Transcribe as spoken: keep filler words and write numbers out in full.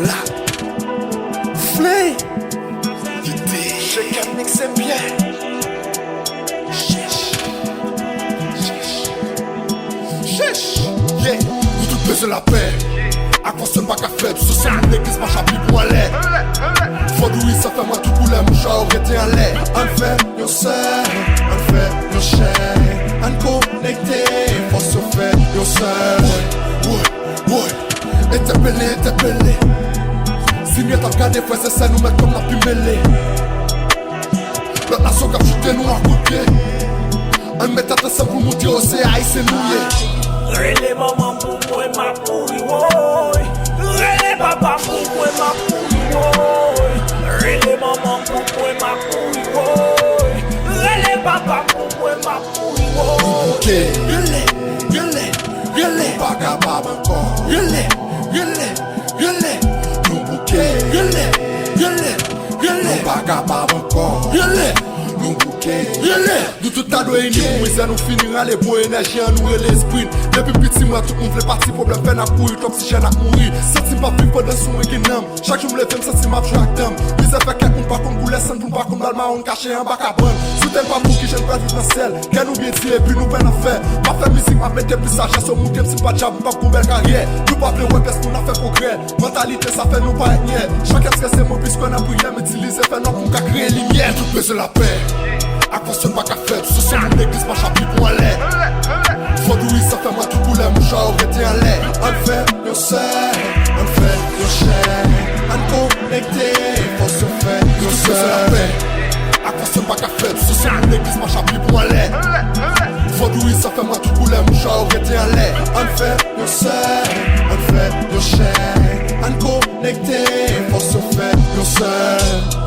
La. Flay. Kite. Cheke m mikse byen. Chèch. Chèch. Chèch. Yeah. Nou tout bezwen lapè. Ak fòs yo pa ka fèb. Sou se moun legliz pa chapi pou anlè. Vodouis sa fè mwen tout koulè. Mouchwa yo rete anlè. Ann fè yon sèl. Ann fè yon chèn. Ann konekte. Fòs yo fè yon sèl. Woy, woy, woy. Entèpele, entèpele. Si m t ap gade frè se sè nou mèt kòm n ap pi mele. Lòt nasyon k ap choute nou a kout pye. Ann met tèt ansanm pou montre yo se Ayisyen nou ye. Rele manman m pou mwen m ap mouri woy. Rele papa m pou mwen m ap mouri woy. Rele manman m pou mwen m ap mouri woy. Rele papa m pou mwen m ap mouri woy. Bouke. Rele, rele, rele. Pa kapab ankò. Rele, rele, rele. Nou bouke. Rele, rele, rele. Nou pa kapab ankò. Rele. Nou bouke. Rele. Nou tout ta dwe ini pou mizè nou fini rale bon enèji an nou rele sprint. Depi piti m wè tout moun vle pati pwoblèm fè n ap kouri twòp si jèn ap mouri. Santi m p ap viv pandan sou mwen gen nanm. Chak jou m leve m santi m ap jwe ak dan m. Mizè fè kèk moun pa konn koulè sann pou m pa konn bal mawon kache anba kabann. Sou tèl pa pou ki jèn pral viv nan syèl. Kè nou byen di epi nou pè nan fè. M ap fè mizik m ap mete plis sajès yo moute m si m pa djab m p ap gon bèl karyè. Nou pa vle wè pyès moun ap fè pwogrè. Mantalite sa fè nou parèt nyè. Chak èt strese mwen plis kwè nan priyè m itilize fè nwa pou m ka kreye limyè. Tout bezwen lapè. Ak fòs yo pa ka fèb. Sou se moun legliz pa chapi pou anlè. Vodouis sa fè mwen tout koulè mouchwa yo rete anlè. Ann fè yon sèl. Ann fè yon chèn. Ann konekte. Fòs yo fè yon sèl. Ak fòs yo pa ka fèb. Sou se moun legliz pa chapi pou anlè. Vodouis sa fè mwen tout koulè mouchwa yo rete anlè. Ann fè yon sèl. Ann fè yon chèn. Ann konekte. Fòs yo fè yon sèl.